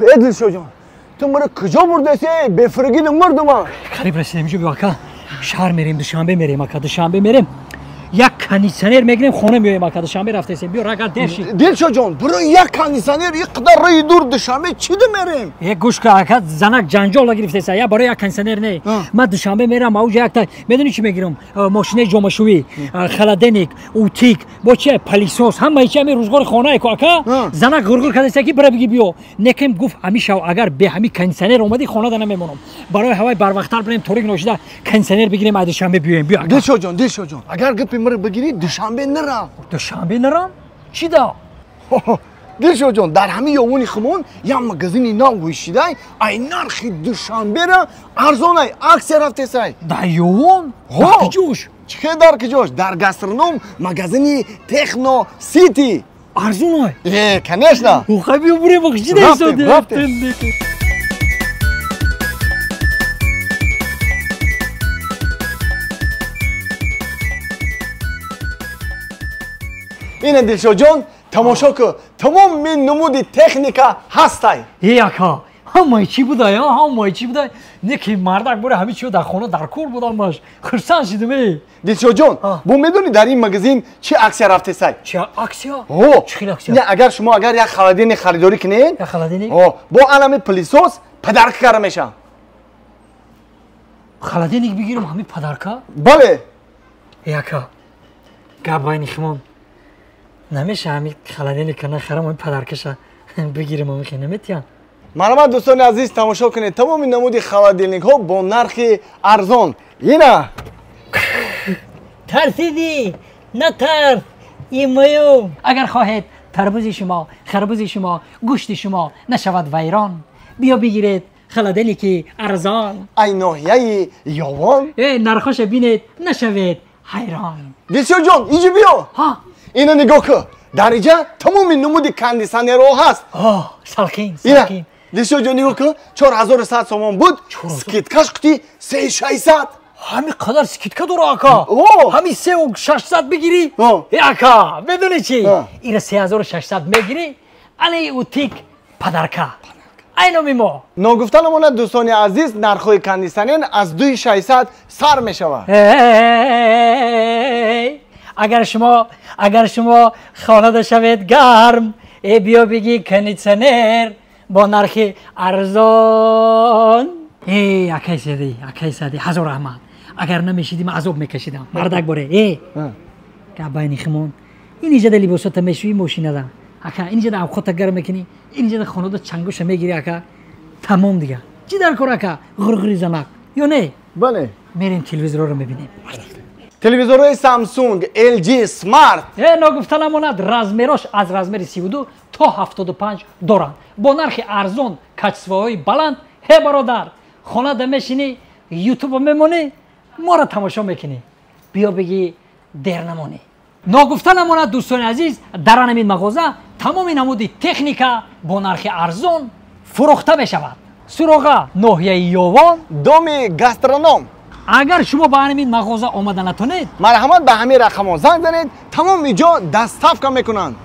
Э Дилшодҷон, ту маро куҷо бурдаси? Бефиргиду мурдума. Қариб расидем ҷо, биё ака. Шаҳр мерем, Душанбе мерем ака, Душанбе мерем. Як кондитсионер мегирем, хона меоем ака, Душанбе рафтесем. Биё рага дер ши. Дилшодҷон, барои як кондитсионер ин қадар роҳи дур Душанбе чӣ ду мерем? Э гӯш ка ака, занак ҷанҷол гирифтеса, я барои як кондитсионер не. Ман Душанбе мерам, ауҷа якта медонӣ чӣ мегирам? Мошинаи ҷомашӯӣ, холодильник, утюг, бо чи пылесос, ҳамаи чи ҳами рӯзгори хонае ку ака. Занак ғурғур кардеса ки бира биги биё. Некем гуфт ҳами шав, агар бе ҳами кондитсионер омадӣ хонада намемонам. Барои ҳавай барвақттар бирем, торик ношида кондитсионер бигирем, аз Душанбе биёем. Биё ака. Дилшодҷон, Дилшодҷон, агар гапи маро бигирӣ, Душанбе нарав. Душанбе нарам? Чӣ да? Дилшодҷон, дар ҳамин ёвони хумон як магазини нав гӯшидай, ай нархи Душанбера арзонай, аксия рафтесай. Дар Ёвон? Ҳо. Дар куҷош? Чӣ хел дар куҷош? Дар гастроном магазини Техно Сити. Арзонай? Э, конечно. Хай биё бурем, чӣ Рафтем, рафтем. Ина Дилшодҷон, тамошо кун, тамоми намуди техника ҳастай. Э ака, ҳамаи чӣ будай, ҳамаи чӣ будай. Не ки мардак буре ҳами чиё дар хона дар кор будамаш. Хурсанд шидам э. Дилшодҷон, бо медонӣ дар ин магазин чӣ аксия рафтесай? Чӣ аксия? Ҳо. Чӣ хел аксия? Не, агар шумо агар як холодильник харидорӣ кунед, як холодильник? Ҳо, бо анами пылесос подарка карда мешавад. Холодильник бигирам, ҳами подарка? Бале. Э ака, гап байни химон. Намеша ҳами холодильника нахарам, ҳами подаркаша бигирам, ҳами хе наметиҳам. Марҳамат, дӯстони азиз, тамошо кунед, тамоми намуди холодильникҳо бо нархи арзон. Ина. Тарсидӣ? Натарс, имаю. Агар хоҳед тарбузи шумо, харбузи шумо, гӯшти шумо нашавад вайрон, биё бигиред холодильники арзон. Ай ноҳияи Ёвон. Э, нархоша бинед, нашавед ҳайрон. Дилшодҷон, инҷо биё. Ҳа. Ина нигоҳ кун, дар инҷа тамоми намуди кондитсионерҳо ҳаст. Салқин, ина салқин. Дилшодҷон, нигоҳ кун, 4100 сомон буд, скидкаш қути 3600. Ҳами қадар скидка дора ака? О! Ҳами 3600 бигирӣ? О. Э ака, медонӣ чӣ? А. Ира 3600 мегирӣ, ани утюг подарка. Ай номи мо. Ногуфта намонад, дӯстони азиз, нархҳои кондитсионер аз 2600 сар мешавад. Эй, агар шумо хонада шавед гарм, э биё биги кондитсионер бо нархи арзон. Э акай Сади, акай Сади, ҳазор раҳмат. Агар намешидӣ, ман азоб мекашидам. Мардак боре, э гап байни химон, инҷада либосота мешӯӣ мошинада ака, инҷада авқота гарм мекунӣ, инҷада хонада чангуша мегирӣ ака, тамом дига. Чӣ дар кор ака ғурғури занак ё не? Бале. Мерем телевизорро мебинем. Телевизорҳои Samsung, LG, Smart. Э, ногуфта намонад, размерош аз размери 32 то 75 доранд, бо нархи арзон, качествоҳои баланд. Ҳе бародар, хонада мешинӣ, ютубо мемонӣ, моро тамошо мекунӣ, биё бигӣ, дер намонӣ. Ногуфта намонад, дӯстони азиз, дар анамин мағоза тамоми намуди техника бо нархи арзон фурӯхта мешавад. Суроға: ноҳияи Ёвон, доми гастроном. Агар шумо ба анамин мағоза омада натонед, марҳамат, ба ҳамин рақамҳо занг занед, тамоми ҷо доставка мекунанд.